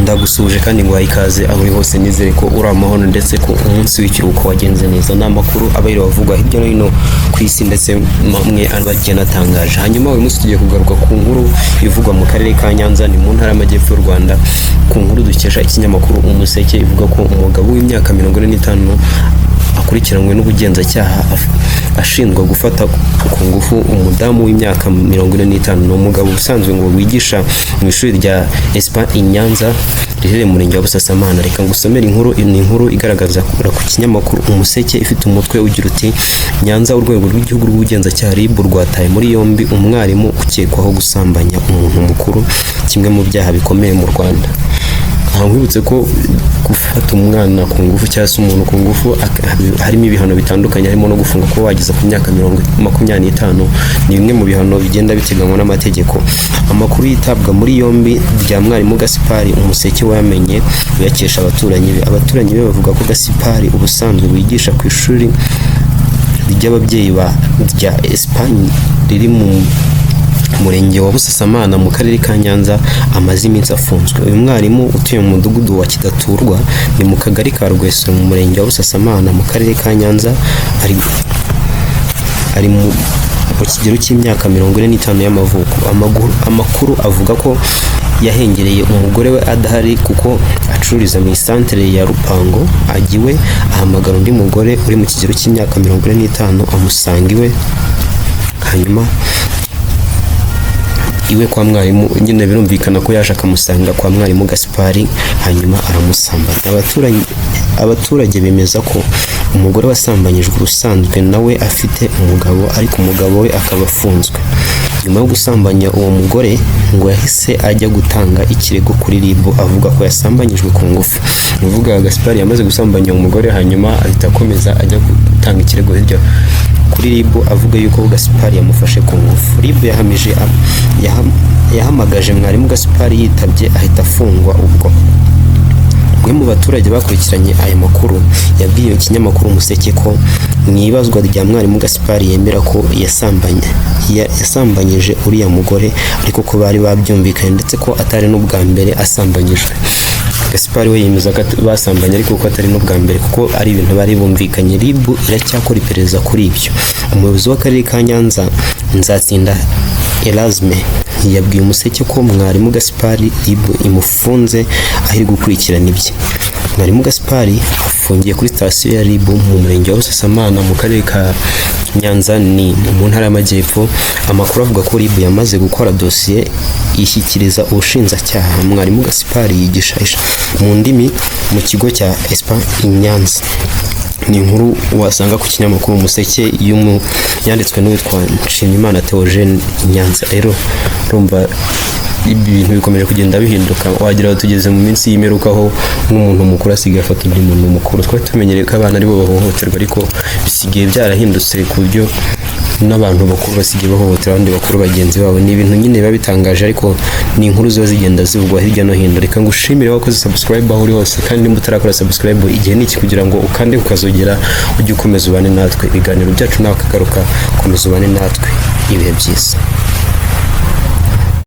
Ndagusuhuje kandi nguhaye ikaze aho uri hose. Nizere ko uri amahoro ndetse ko umunsi w'ikiruhuko wagenze neza. Ni amakuru aba yiriwe avugwa hirya no hino ku isi, ndetse mamwe aba agiye anatangaje. Hanyuma uyu munsi tugiye kugaruka ku nkuru ivugwa mu karere ka Nyanza, ni mu ntara y'Amajyepfo y'u Rwanda, ku nkuru dukesha ikinyamakuru Umuseke, ivuga ko umugabo w'imyaka 45 akurikiranywe n'ubugenzacyaha ashinjwa gufata ku ngufu umudamu w'imyaka 45. Ni umugabo usanzwe ngo wigisha mu ishuri rya ESPA i Nyanza riherereye mu murenge wa Busasamana. Reka ngusomere inkuru. Ni inkuru igaragaza ku kinyamakuru Umuseke, ifite umutwe ugira uti: "Nyanza: Urwego rw'Igihugu rw'Ubugenzacyaha RIB rwataye muri yombi umwarimu ukekwaho gusambanya umuntu mukuru, kimwe mu byaha bikomeye mu Rwanda." Nta nkwibutse ko gufata umwana ku ngufu cyangwa se umuntu ku ngufu harimo ibihano bitandukanye, harimo no gufunga kuba wageza ku myaka 25. Ni bimwe mu bihano bigenda biteganywa n'amategeko. Amakuru yitabwa muri yombi rya mwarimu Gasipari, Umuseke wamenye uyakesha abaturanyi be. Abaturanyi be bavuga ko Gasipari ubusanzwe wigisha ku ishuri ry'ababyeyi ba rya Espagne riri mu murenge wa Busasamana mu karere ka Nyanza amaze iminsi afunzwe. Uyu mwarimu utuye mu mudugudu wa Kidaturwa, ni mu kagari ka Rweso, mu murenge wa Busasamana, mu karere ka Nyanza, ari mu kigero cy'imyaka 45 y'amavuko. Amakuru avuga ko yahengereye umugore we adahari, kuko acururiza mu isantere ya Rupango, ajya iwe ahamagara undi mugore uri mu kigero cy'imyaka 45, amusanga iwe, hanyuma iwe kwa mwarimu nyine. Birumvikana ko yaje akamusanga kwa mwarimu Gaspari, hanyuma aramusambanya. Abaturage bemeza ko umugore wasambanyijwe ubusanzwe nawe afite umugabo, ariko umugabo we akaba afunzwe. Nyuma yo gusambanya uwo mugore, ngo yahise ajya gutanga ikirego kuri RIB avuga ko yasambanyijwe ku ngufu. Ni ukuvuga Gaspari yamaze gusambanya uwo mugore, hanyuma ahita akomeza ajya gutanga ikirego hirya kuri RIB avuga yuko Gaspari yamufashe ku ngufu. RIB yahamije yahamagaje mwarimu Gaspari, yitabye ahita afungwa ubwo. Umwe mu baturage bakurikiranye aya makuru yabwiye ikinyamakuru Umuseke ko mu ibazwa rya mwarimu Gaspari yemera ko yasambanyije uriya mugore, ariko ko bari babyumvikanye, ndetse ko atari n'ubwa mbere asambanyijwe. Gaspari we yemeza ko basambanye, ariko ko atari n'ubwa mbere, kuko ari ibintu bari bumvikanye. RIB iracyakora iperereza kuri ibyo. Umuyobozi w'akarere ka Nyanza, Nzatsinda Erasme, yabwiye Umuseke ko mwarimu Gaspari RIB imufunze aho iri gukurikirana ibye. Mwarimu Gaspari afungiye kuri sitasiyo ya RIB mu murenge wa Busasamana mu karere ka Nyanza, ni mu ntara y'Amajyepfo. Amakuru avuga ko RIB yamaze gukora dosiye ishyikiriza ubushinjacyaha. Mwarimu Gaspari yigisha mu ndimi mu kigo cya ESPA i Nyanza. Ni inkuru wasanga ku kinyamakuru Umuseke yanditswe n'uwitwa Nshimiyimana Theogene i Nyanza. Rero urumva ibintu bikomeje kugenda bihinduka, wagira ngo tugeze mu minsi y'imperuka, aho n'umuntu mukuru asigaye afata undi muntu mukuru. Twari tumenyereye ko abana aribo bahohoterwa, ariko bisigaye byarahindutse ku buryo n'abantu bakuru basigaye bahohotera abandi bakuru bagenzi babo. Ni ibintu nyine biba bitangaje, ariko ni inkuru ziba zigenda zivugwa hirya no hino. Reka ngushimire wakoze subscribe aho uri hose, kandi nimba utarakora subscribe, igihe ni iki kugira ngo ukande ukazogera, ujye ukomeza ubane natwe ibiganiro byacu nawe akagaruka. Komeza ubane natwe, ibihe byiza.